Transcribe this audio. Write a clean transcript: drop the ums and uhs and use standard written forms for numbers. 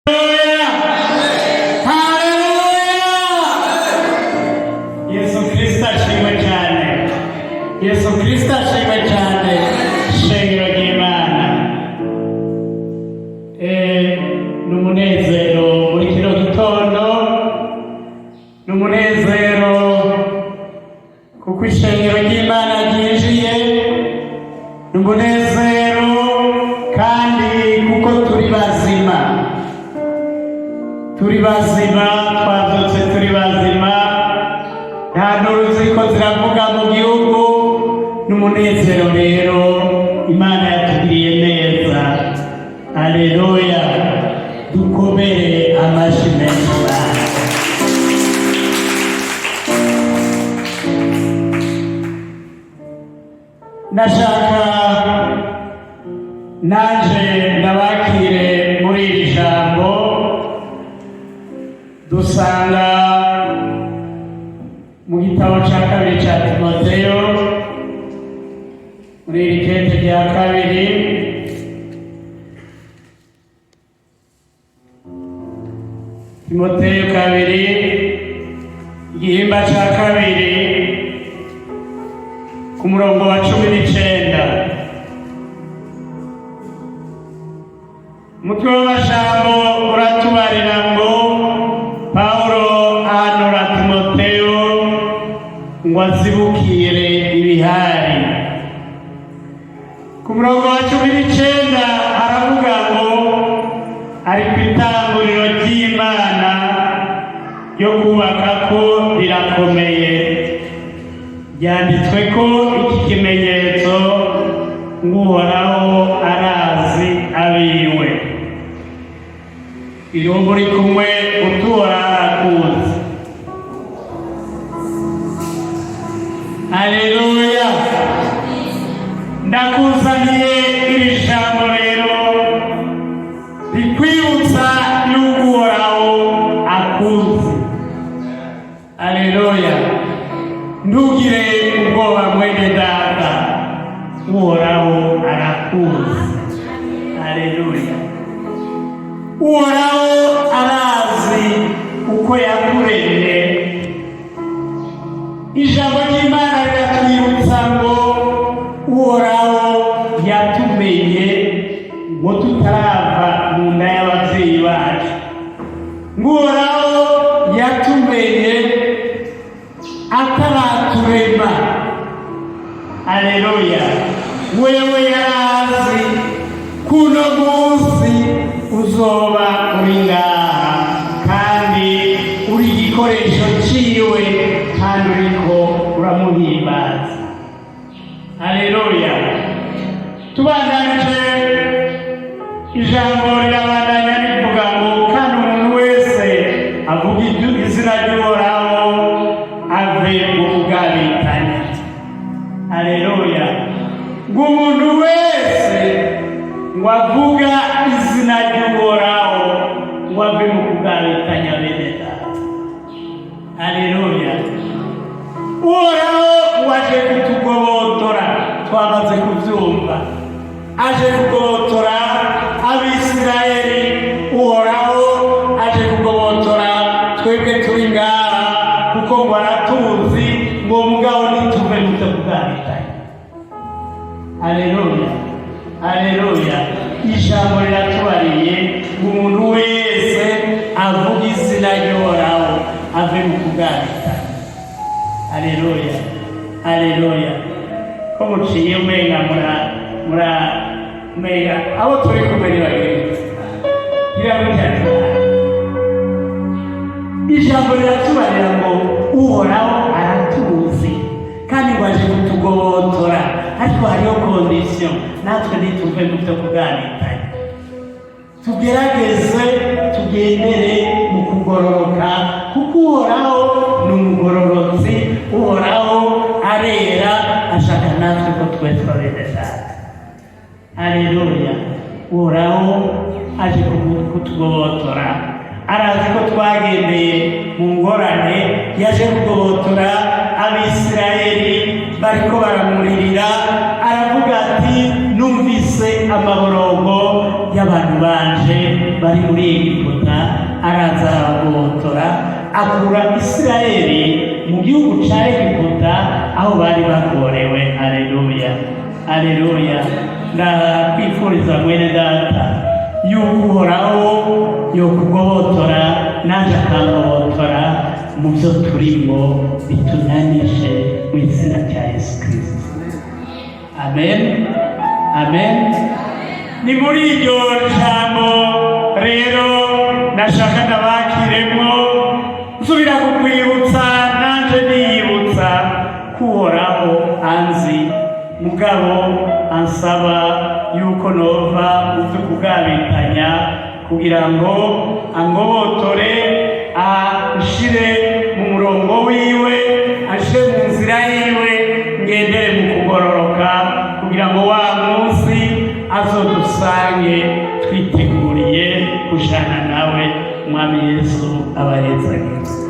Haleluya! Yesu Kristo ashimwe cyane. Yesu Kristo ashimwe cyane. Shengero ry'Imana. Ni umunezero muri kino gitondo, ni umunezero kuko ishengero ry'Imana ryinjiye, ni umunezero kandi kuko turi bazima. Turi bazima, twavyutse turi bazima, nta nduru ziriko ziravuga mu gihugu. Ni umunezero rero, Imana yatugiriye neza. Aleluya! Dukomere amashi menshi cyane. Ndashaka naje ndabakire muri iri jambo dusanga mu gitabo cya kabiri cya Timoteyo, muri iri kete rya kabiri, Timoteyo 2, igihimba cya 2, ku murongo wa 19. Umutwe w'amajambo uratubarira ngo Pawulo ahanura Timoteyo ngo azibukire ibihari. Ku murongo wa 19 aravuga ngo ari ku itanguriro ry'Imana ryo kubaka ko rirakomeye, ryanditswe ko iki kimenyetso ngo Uhoraho arazi abiwe. Iyo muri kumwe utura arakuzi. Haleluya! Ndakuzaniye iri jambo rero rikwibutsa yuko Uhoraho akuzi. Haleluya! Ntugire ubwoba mwene data, Uhoraho arakuzi. Haleluya! Uhoraho arazi uko yakuremye. Ijambo ry'Imana riratwibutsa ngo Uhoraho yatumenye ngo tutarava mu nda y'ababyeyi bacu, ngo Uhoraho yatumenye ataraturema. Haleluya! Wewe yarazi kuno munsi uzoba uri ngaha kandi uri igikoresho ciwe kandi uriko uramuhimbaza. Haleluya! Tubandanije, ijambo rirabandanya rivuga ngo kandi umuntu wese avuga izina ry'Uhoraho ave mu bugabitanya. Haleluya! Ngo umuntu wese ngo avuga izina ry'Uhoraho ngo ave mu kugabitanya bene data. Haleluya! Uhoraho waje kutugobotora, twamaze kubyumva, aje kugobotora Abisirayeli. Uhoraho aje kugobotora twebwe turi ngaha, kuko ngo aratuzi, ngo mugabo nituve muto kugabitanya. Haleluya, haleluya! Ijambo riratubariye ngo umuntu wese avuga izina ry'Uhoraho ave mu kugabitanya. Haleluya, haleluya! Ko muciye umenga mura umenga abo turi kumwe ni bagenzi iramucyatsi. Ijambo riratubarira ngo Uhoraho aratuzi kandi ngo aje kutugobotora, ariko hariho condition: natwe ntituve mu byo kuganitanya, tugerageze tugendere mu kugororoka, kuko Uhoraho ni umugororotsi. Uhoraho arera, ashaka natwe ko twitwa bene data. Haleluya! Uhoraho aje kutugobotora, arazi ko twagendeye mu ngorane. Yaje kugobotora Abisirayeli bariko baramuririra, aravuga ati: "Numvise amaborogo y'abantu banje." Abari muri Egiputa araza arabagobotora, akura Isirayeli mu gihugu ca Egiputa aho bari bagorewe. Aleluya, aleluya! Ndakwifuriza, mwene data, yuko Uhoraho yokugobotora naje akangobotora mu byo turimo bitunanije, mu izina rya Yesu Kirisito. Amen, amen. Ni muri iryo jambo rero nashaka ndabakiremo, nsubira kukwibutsa nanje niyibutsa ko Uhoraho anzi, mugabo ansaba yuko nova mu byo kugabitanya kugira ngo angobotore, anshire mu murongo wiwe, anshire mu nzira yiwe, ngendere mu kugororoka, kugira ngo wa munsi azodusange twiteguriye kujana nawe. Umwami Yesu abahezagire.